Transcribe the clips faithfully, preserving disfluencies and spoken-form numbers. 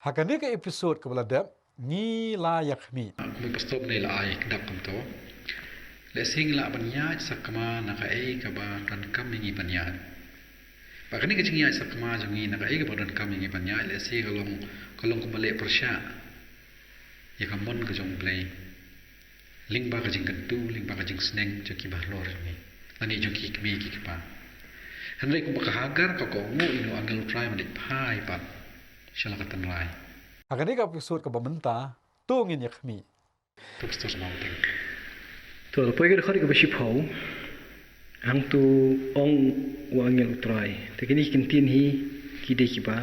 Ha kane ka episode kaba la dep, ngi la ïa khmih. Kumba pastor ne la ai kdap kumto. Lehse ngi lah ban ïaid sakma na kaei kaba donkam ïa ngi ban ïaid. Ba kane ka jingïaid sakma jong ngi na kaei kaba donkam ïa ngi ban ïaid, lehse ka long, ka long kumba leh pyrshah ïa ka mon ka jong U Blei. Lyngba ka jingkyntu, lyngba ka jingsneng jong ki bahalor jong ngi, lane jong ki kmie ki kpa. Hynrei kumba ka Hagar ka kohnguh ïa u angel U Trai ban leit phai pat sha la ka tynrai. Ha kane ka episode kaba mynta, to ngin ïa khmih. To pastor sngewbha teng. To, la poi ka dkhot kaba shiphew. Hangto ong u angel U Trai. Te kine ki ktien hi ki dei kiba,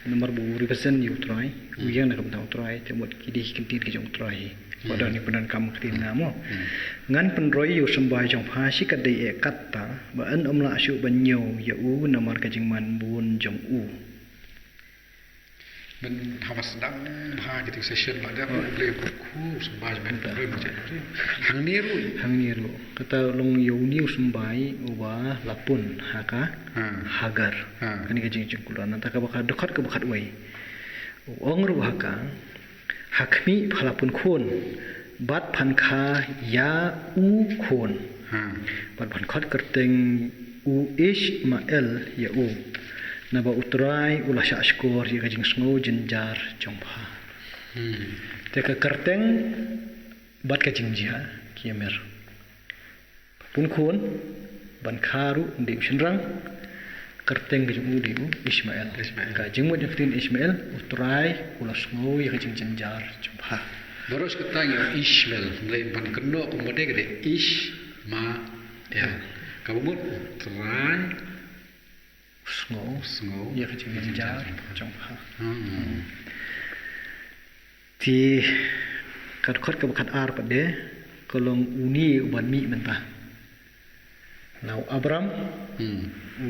namar ba u represent ïa U Trai, u ïeng na ka bynta U Trai, te mut ki dei ki ktien ki jong U Trai hi. Ba don hi pyndonkam ka ktien nga mo. Ngan pynroi ïa u symbai jong pha shi katdei eh katta, ba yn ym lah shuh ban ñiew ïa u namar ka jingman bun jong u. Men haba sdang bha kito ki session ba dep, U Blei u kyrkhu, u symbai, men pynroi, men jait. Hangne ruh. Hangne ruh. Kata long ïa une u symbai uba la pun ha ka Hagar. Kane ka jingjia kular. Nangta kaba ka dkhot kaba khatwei. U ong ruh ha ka, ha khmih, pha la pun khun, bad phan kha ïa u khun. Bad phan khot kyrteng u Ishmael ïa u. Naba U Trai u la shah shkor ïa ka jingsngew jynjar jong pha. Te ka kyrteng bad ka jingjia ki ïa mir. Pun khun, ban kha ruh, dei u shynrang, kyrteng ka jong u dei u Ishmael. Ka jingmut jong ka ktien Ishmael, U Trai u la sngew ïa ka jingjynjar jong pha. Baroh shi katta ngi ong Ishmael, hynrei ban kynnoh kumba dei ka dei Ishmael. Kaba mut U Trai u sngew, u sngew ïa ka jingjynjar jong pha. Te ka dkhot kaba khatar pat de ka long une uban mih mynta. Na u Abram, u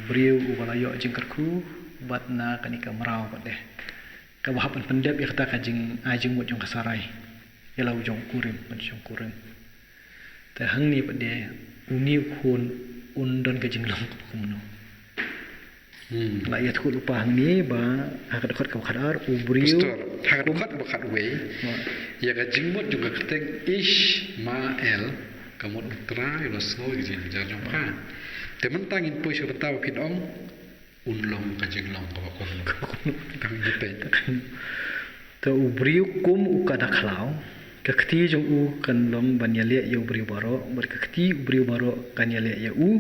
briew uba la ïoh jingkyrkhu, bad na kane ka mraw pat de. Kaba hap ban pyndep ïa kata ka jingai jingmut jong ka Sarai. Ïa la u jong u kurim, ban jong u kurim. Te hangne pat de une u khun un don ka jinglong kaba kumno. La ïathuh lypa hangne ba ha ka dkhot kaba khatar u briew. Pastor, ha ka dkhot kaba khatwei. Ïa ka jingmut jong ka kyrteng Ishmael ka mut U Trai u la sngew ïa ka jingjynjar jong pha. Te mynta ngin poi sha kata ba phin ong un long ka jinglong kaba kumno. Tang depend. Te u briew kum u kada khlaw, ka kti jong u kan long ban ïaleh ïa u briew baroh, bad ka kti u briew baroh kan ïaleh ïa u,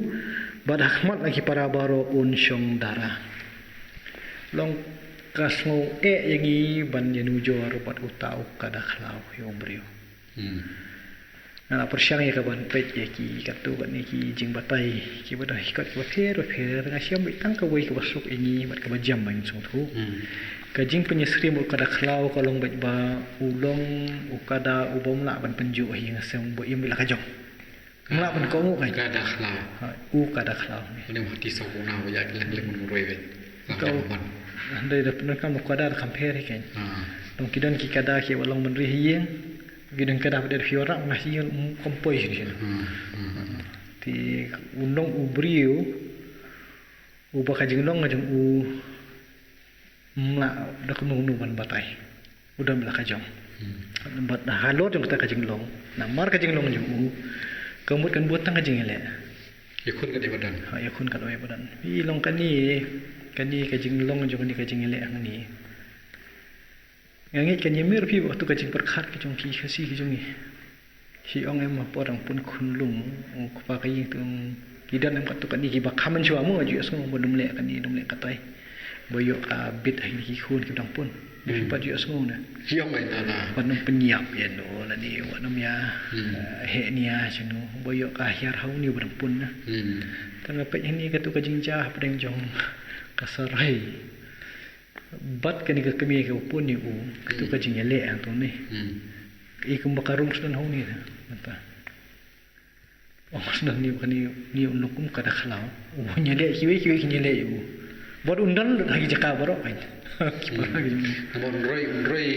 bad ha khmat la ki para baroh un shong dara. Long ka sngew eh ïa ngi ban ïanujor bad uta u kada khlaw ïa u briew. Nga la pyrshang ïa ka ban peit ïa ki katto katne ki jingbatai kiba don hi kot kiba pher bapher, nga shem beit tang kawei kaba suk ïa ngi bad kaba jam ba ngin sngewthuh. Ka jingpynïasyriem u kada khlaw ka long beit ba u long u kada uba ym lah ban pynjuh hi, nga shem ba im beit la ka jong. Ym lah ban kohnguh kan. Kada khlaw. Ha, u kada khlaw. Une u hati saw u na u ïa ki leng leng mun roi beit. Ka u. Dei da pyndonkam u kada da kham pher hi kan. Dang ki don ki kada kiba long ban rih ïing. Ki don kada ba dei phi ïoh rah na shi ïing um kham poi shi shi. Te u long u briew uba ka jinglong ka jong u ym lah da kumno kumno ban batai. U don beit la ka jong. Bad halor jong kata ka jinglong, namar ka jinglong jong u, ka mut kan bun tang ka jingïaleh. Ïakhun katba don. Ha, ïakhun katba don. Phi long kane, kane ka jinglong jong kane ka jingïaleh hangne. Nga ngeit kan ïamir phi bad kato ka jingpyrkhat ka jong ki Khasi ka jong ngi. Ki ong em, hapoh dang pun khunlung, u kpa ka ïing te ki don em katto katne kiba kham mynshuwa mo, ju ïohsngew ba dum leh kane dum leh katai. Ba ïoh ka bit ha kine ki khun kiba dang pun. Phi pat ju ïohsngew ne. Ki ong em, na na. Wat nym pynïap ïa no lane wat nym ïa, eh, heh nia sha no. Ba ïoh ka hiar ha une ba dang pun ne. Te nga peit hangne katto ka jingjia hapdeng jong ka Sarai bad kane ka kmie kaba pun ïa u, katto ka jingïaleh hangto ne. I kumba ka rung sdang ha une ne mynta. Ong sdang ne ba kane ne un long kum kada khlaw. U ñialeh kiwei kiwei ki ñialeh ïa u. Bad un don lut ha ki jaka baroh kan. Ki para ki jong u. Namar un roi, un roi,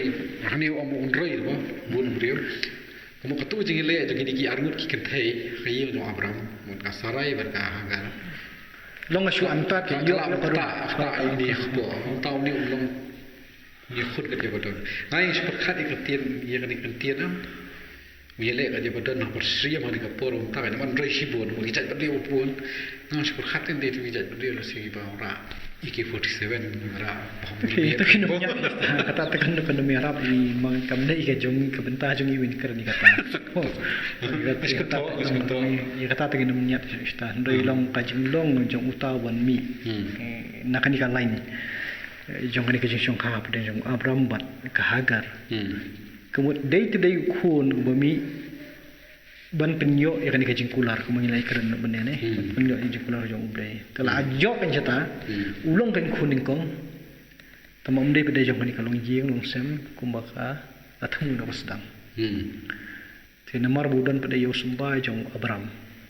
hangne u ong un roi ba bun briew. Ka mut katto ka jingïaleh jong kine ki arngut ki kynthei ha ka ïing jong Abram, mut ka Sarai bad ka Hagar. Long ka shu antad ka ïoh ka long. Ka long ka long. Ka long ka long. Ïa khun ka jabadon. Nga ïa shu pyrkhat ïa ka ktien, ïa kane ka ktien am. Ïa leh ka jabadon ha por syriem ha kane ka por um tang, namar roi shibun, ki jait bad ïa u bun. Nga ïa shu pyrkhat ïa dei ki jait bad ïa lossi ba ra. A K forty-seven ra. Ito kin ym ïa kata, te kan kan ym ïarap i mang kam dei ka jong ka bynta jong i win kren ïa kata. Oh, ïa kata, ïa kata te kin ym ïa kata. Hynrei long ka jinglong jong uta u ban mih. Hmm. Eh, na kane ka line. Eh, jong kane ka jingshongkha hapdeng jong u Abram bad ka Hagar. Hmm. Ka mut dei te dei u khun uba mih ban pynïoh ïa kane ka jingkular, kumba ngi la ïakren mynne ne. Hmm. Ban pynïoh ïa ka jingkular jong U Blei. Te la ïoh kan jata, hmm, u long kan khun nyngkong. Tangba um dei pat dei jong kane ka longïing longsem kumba ka la thmu na ba sdang. Hmm. Te namar ba u don pat de ïa u symbai jong u Abram.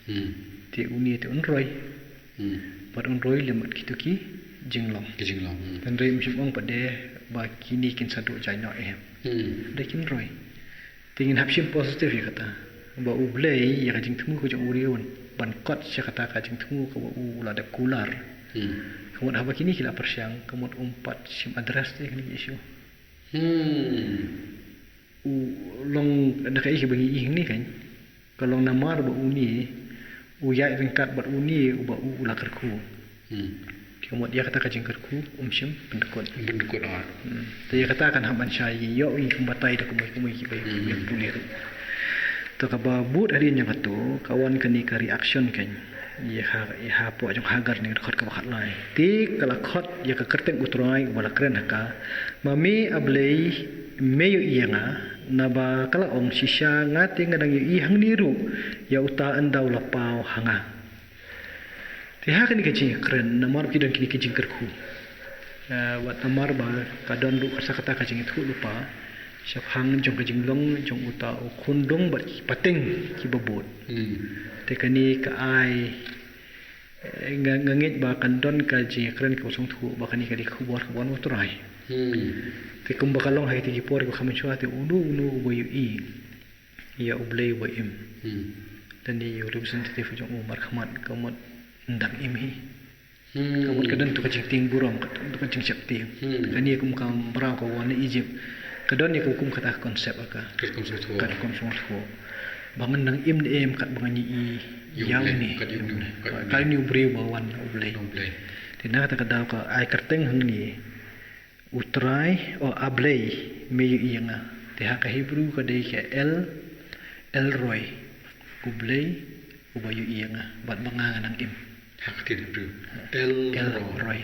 Hmm. Te une te un roi. Hmm. Bad un roi lem bad kito ki jinglong. Ki jinglong. Hmm. Hynrei um shym ong pat de ba kine kin sa duh jaiñ noh em. Hmm. Hynrei kin roi. Te ngin hap shim positive ïa kata. Ba U Blei ïa ka jingthmu ka jong u riew ban kot sha kata ka jingthmu kaba u la dep kular. Hmm. Ka mut haba kine ki la pyrshang, ka mut um pat shim address te kine ki issue. Hmm. U long da kaei kaba ngi ïohi hangne kan. Ka long namar ba une u ïaid ryngkat bad une uba u, u la kyrkhu. Hmm. Ka mut ïa kata ka jingkyrkhu um shym pyndkut. Pyndkut, ah. Hmm. Te ïa kata kan hap ban shai ïoh ïa ki kumba tai da kumba kumba kiba, hmm, ïa pule ruh. To kaba bud hadien jong kato ka wan kane ka reaction kan. Ïa ha, ïa hapoh jong Hagar ne ka dkhot kaba khatlai. Te ka la khot ïa ka kyrteng U Trai uba la kren ha ka. Ma me A Blei me ïohi ïa nga, naba ka la ong shisha nga te nga dang ïohi hangne ruh ïa uta ynda u la paw ha nga. Te ha kane ka jingkren namar ki don kine ki jingkyrkhu. Eh, wat namar ba ka don ruh ka sa kata ka jingïathuh lypa shaphang jong ka jinglong jong uta u khun dong bad ki pateng kiba bud. Hmm. Te kane ka ai Eh, nga, nga ngeit ba kan don ka jingkren kaba sngewthuh ba kane ka dei ka khubor kaba wan na U Trai. Hmm. Te kumba ka long ha kita ki por kiba kham mynshuwa te uno uno uba ïohi ïa U Blei uba im. Hmm. Lane ïa u representative jong u markhmat ka mut ym dang im hi. Hmm. Ka mut ka don to ka jingtieng burom, ka don to ka jingsheptieng. Hmm. Kane kum ka mraw ka wan na Egypt. Ka don ïa ka kum kata ka concept ka. Ka kum sngewthuh. Ka kum sngewthuh. Ba ngan nang im ne em katba ngan ïohi ïa une. Kat ïa une, kat ïa une. Kat ïa une u briew ba wan na U Blei. Na U Blei. Te na kata ka daw ka ai kyrteng hangne. U Trai, o A Blei, me ïohi ïa nga. Te ha ka Hebrew ka dei ka El, El Roi. U Blei uba ïohi ïa nga bad ba nga ngan nang im. Ha ka ktien Hebrew. El Roi.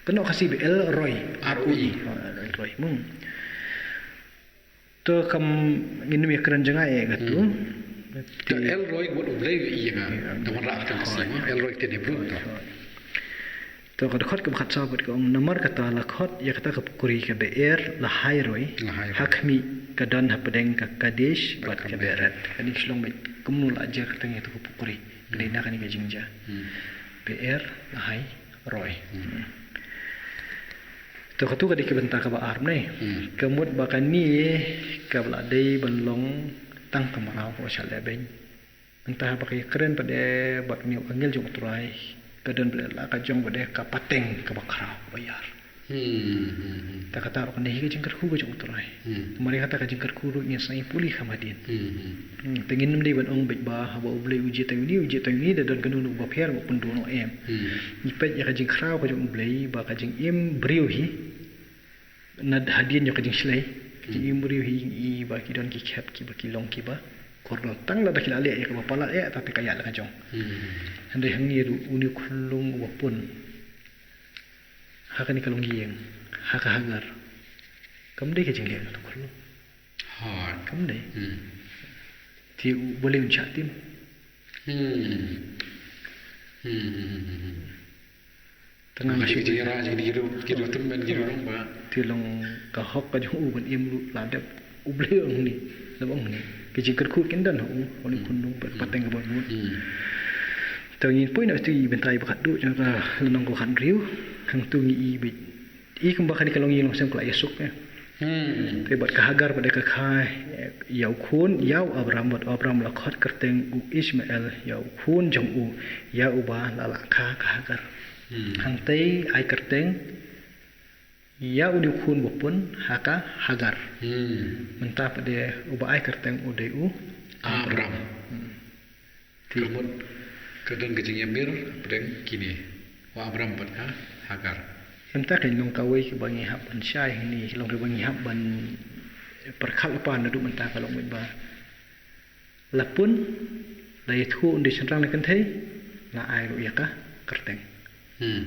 Kynnoh Khasi ba El Roi. R O E. El Roi. Hmm. To kam ngin ym ïakren jngai ïa katu. Hmm. Te El Roi ka mut U Blei ïohi ïa nga. Ïa. Te wanrah ka ktien Khasi, El Roi ka ktien Hebrew to. To ka dkhot kaba khatsaw pat ka ong namar kata la khot ïa kata ka pukri ka Beer Lahai Roi. Lahai Roi. Ha khmih ka don hapdeng ka Kadesh bad ka Bered. Kane shlong bad kumno la jia kata ïa kata ka pukri. Ka dei na kane ka jingjia. Hmm. Beer Lahai Roi. Hmm. To katu ka dei ka bynta kaba ar ne. Hmm. Ka mut ba kane kaba la dei ban long tang ka mraw kaba shah lehbeiñ. Mynta haba ka ïakren pat de bad une u angel jong U Trai ka don pat de la ka jong pat de ka pateng kaba khraw ba ïar. Hmm, hmm, hmm. Ta kata ruh ka dei hi ka jingkyrkhu ka jong U Trai. Hmm. Namar ïa kata ka jingkyrkhu ruh ngin sa ïa pule kham hadien. Hmm, hmm. Hmm, te ngin ym dei ban ong beit ba haba U Blei u jied tang uni, u jied tang uni, da don kano kano ba pher ba pynduh noh em. Hmm. Ngi peit ïa ka jingkhraw ka jong U Blei ba ka jingim briew hi. Na hadien ïa ka jingshlei. Ka jingim briew hi i ba ki don ki khep kiba ki long kiba kordor. Tang lada ki la leh ïa kaba palat ïa ta te ka ïaid la ka jong. Hmm. Hynrei hangne ruh une u khyllung uba pun. Ha kane ka longïing, ha ka Hagar. Kam dei ka jingleh na u khyllung. Hooid. Kam dei. Hmm. Te u balei un shah tim. Hmm. Hmm, hmm, hmm, hmm, hmm. Tang ka shi jingïarap jong ki ruh, ki ruh tymmen ki ruh long ba. Te long ka hok ka jong u ban im ruh la dep U Blei ong ni, la ong ni. Ka jingkyrkhu kin don ha u, u ni khun dong ba pateng kaba bud. Hmm. Te ngin poi na u bynta ba khatduh jong ka lynnong kaba khathynriew. Hangtu ngi i beit I kumba kane ka longïing longsem ka la ïasuk, eh. Hmm. Te bad ka Hagar bad ka kha, eh, ïa u khun, ïa u Abram, bad u Abram la khot kyrteng u Ishmael, ïa u khun jong u, ïa uba la lah kha ka Hagar. Hmm. Hangtei ai kyrteng Ïa u dei u khun ba pun ha ka Hagar. Hmm. Mynta pat de uba ai kyrteng u dei u Abram. Hmm. Te ka mut ka don ka jingïamir hapdeng kine, u Abram bad ka Hagar. Mynta ka long kawei kaba ngi hap ban shai hangne, long kaba ngi hap ban pyrkhat lypa naduh mynta ka long ba la pun, la ïathuh u dei shynrang ne kynthei, la ai ruh ïa ka kyrteng. Hmm.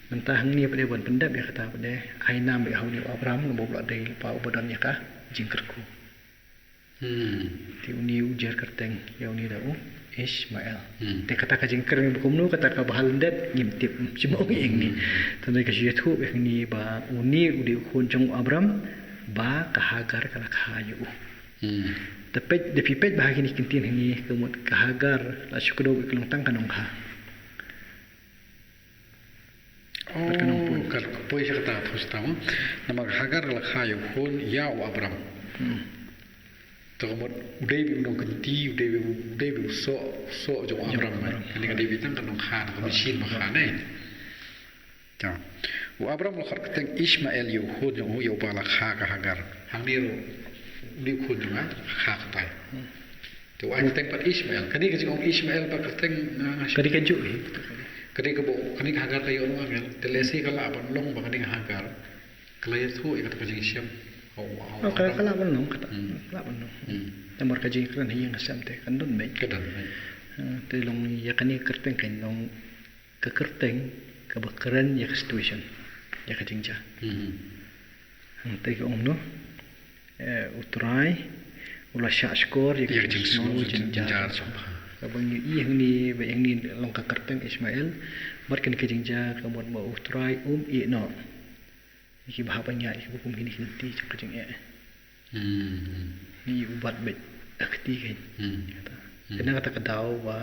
Mynta hangne pat de ban pyndep ïa kata pat de, ai nam ïa u dei u Abram, namar ba u la dei lypa uba don ïa ka jingkyrkhu. Hmm. Te une u jer kyrteng ïa une da u Ishmael. Hmm. Te kata ka jingkren ba kumno, kata kaba ha lyndet ngim tip, shim ong ïa une. Hmm. Te ka shu ïathuh ïa une ba une u dei u khun jong u Abram, ba ka Hagar ka la kha ïa u. Hmm. Te peit, te phi peit ba ha kine ki ktien hangne ka mut ka Hagar la shu kdew ïa ka long tang ka nongkha. Oh, ka poi sha kata, poi sha kata mo. Namar ka Hagar la kha ïa u khun ïa u Abram. Hmm. Te ka mut u dei beit u nongkynti, u dei beit, u dei beit u soh, u soh jong u Abram. Kane ka dei beit tang ka nongkha, ka machine ba kha ne. Te u Abram la khot kyrteng Ishmael ïa u khun jong u, ïa uba la kha ka Hagar. Hangne ruh u dei u khun jong nga, kha katai. Hmm. Te u ai kyrteng pat Ishmael. Kane ka jingong Ishmael pat kyrteng, ah, ka dei kajuh hi. Ka dei kaba, kane ka Hagar ka ïoh u angel. Te lehse ka lah ban long ba kane ka Hagar ka la ïathuh ïa kata ka jingshem. Oh, ka lah ban long kata. Hmm. Ka lah ban long. Hmm. Namar ka jingkren ha ïing ha sem te kan don beit. Ka don beit. Ah, te long ïa kane ka kyrteng kan long ka kyrteng kaba kren ïa ka situation, ïa ka jingjia. Hmm. Hangta ka ong kumno, eh, U Trai u la shahshkor ïa ka jingsngew jingjia. Kaba ngi ïohi hangne, ba hangne long ka kyrteng Ishmael, bad kane ka jingjia ka mut ba U Trai um ïehnoh ïa kiba hap ban ïaid ïa kiba kum kine ki lynti jong ka jingeh. Hmm. Ngi ïohi u bat beit ha kti kein. Hmm. Kata. Hmm. Kane kata ka daw ba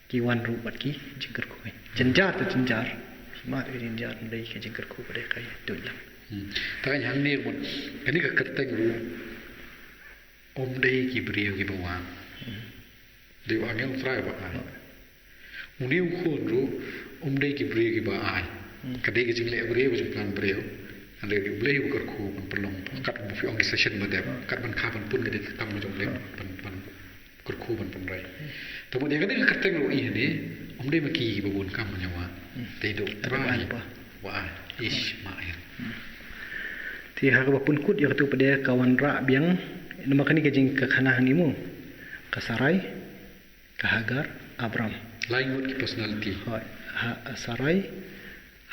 ki wan ruh bad ki jingkyrkhu kein. Jynjar te jynjar. Ki mat ka jynjar, ym dei ka jingkyrkhu ba dei ka ïa tuid lang. Hmm. Te kein hangne mut, kane ka kyrteng ruh um dei ki briew kiba wan. Hmm. Dei u angel U Trai ba ai. Une u khun ruh um dei ki briew kiba ai. Hmm. Ka dei ka jingleh briew, ka jingplan briew. Hynrei U Blei uba kyrkhu ban pynlong. Kat ba phi ong ki session ba dep, kat ban kha ban pun ka dei ka kam ka jong U Blei ban, ban kyrkhu ban pynrei. Te mut ïa kane ka kyrteng ruh i hangne, um dei ma ki kiba bun kam ban ïa wad. Hmm. Te dei U Trai ba ai Ishmael. Hmm. Te ha kaba pynkut ïa katu pat de ka wanrah biang, namar kane ka jing ka khana hangne mo. Ka Sarai, ka Hagar, Abram. Lai ngut ki personality. Hooid, ha, Sarai,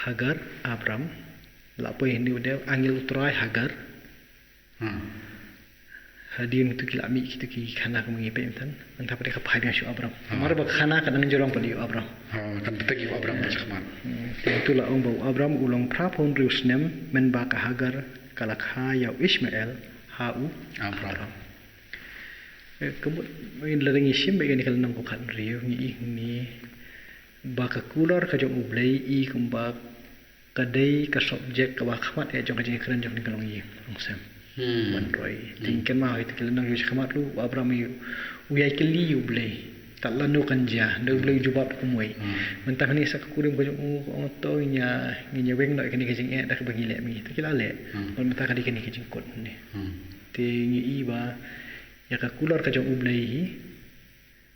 Hagar, Abram. La poi hangne u dei angel U Trai, Hagar. Hmm. Hadien kito ki la mih kito ki khana kumba ngi peit mynta. Mynta pat de ka phai biang sha u Abram. Hmm. Namar ba ka khana ka dang jrong pat ïa u Abram. Hmm, kan bteng ïa u Abram pat shakhmat. Hmm, te kito la ong ba u Abram u long phra phew hynriew snem mynba ka Hagar ka la kha ïa u Ishmael ha u Abram. Abram. Eh, ka mut, lada ngi shim beit ïa kane ka lynnong kaba khathynriew, ngi ïohi hangne ba ka kular ka jong U Blei i kumba ka dei ka subject kaba khmat eh jong ka jingkren jong kane ka longïing longsem. Hmm. Ban roi. Hmm. Te ngi kynmaw ïa kata ka lynnong ïa u shakhmat ruh, u Abram u ïai kylli ïa U Blei. Tad lano kan jia, hynrei U Blei u jubab da kumwei. Hmm. Mynta hangne sa ka kurim ka jong u, ka ong to ngin ïa, ngin ïa weng noh ïa kane ka jingeh da kaba ngi leh ma ngi. Te ki la leh. Hmm. Bad mynta ka dei kane ka jingkut hangne. Hmm. Te ngi ïohi ba ïa ka kular ka jong U Blei hi,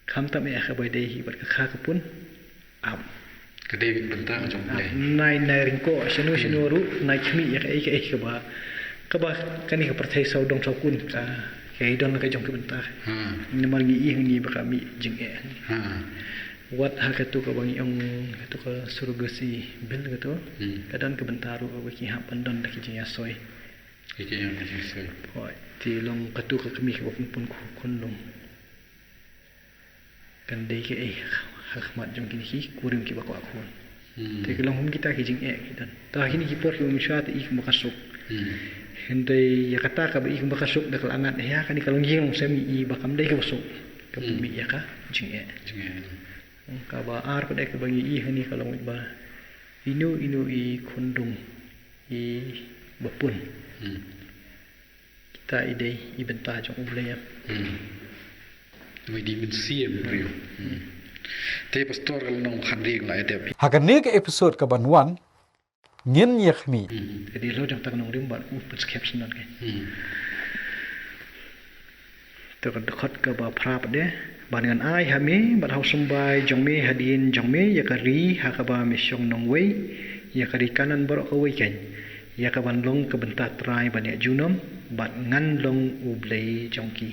khamtam eh ha kaba dei hi bad ka kha ka pun, ap. Ka dei beit bynta ka jong U Blei. Ap, nai, nai ryngkoh shano shano ruh, nai khmih ïa kaei kaei kaba, kaba kane ka pyrthei saw dong saw kun ka, ka don ka jong ka bynta. Ha. Namar ngi ïohi hangne ba ka mih jingeh. Ha. Wat ha katu kaba ngi ong katu ka surrogacy bill katu. Hmm. Ka don ka bynta ruh kaba ki hap ban don da ki jingïasoi. Ki jingïasoi. Hooid, te long katu ka kmie kaba pun pun khunlung. Kan dei kaei ha khmat jong kine ki kurim kiba kwah khun. Hmm. Te ka long kum kita ki jingeh ki don. Te ha kine ki por kiba mynshuwa te i kumba ka suk. Hmm. Hynrei ïa kata kaba i kumba ka suk da ka la ngat ïa kane ka longïing longsem i ba kam dei kaba suk. Ka pynmih ïa ka jingeh. Jingeh. Kaba ar pat de kaba ngi ïohi hangne ka long ba ino ino i khunlung i ba pun. Hmm. Kita i dei i bynta jong U Blei em. Hmm. Te pastor ka lynnong khathynriew la ïa dep. Ha kane ka episode kaban wan, ngin ïa khmih. Ka dei lo jong ta ka nongrim bad u pynskhem syndon ka. Hmm. Te ka dkhot kaba phra pat de, bad ngan ai ha me bad ha u symbai jong me hadien jong me ïa ka ri ha kaba me shong nongwei, ïa ka ri Kanaan baroh kawei keiñ, ïa ka ban long ka bynta trai ban ïa junom, bad ngan long U Blei jong ki.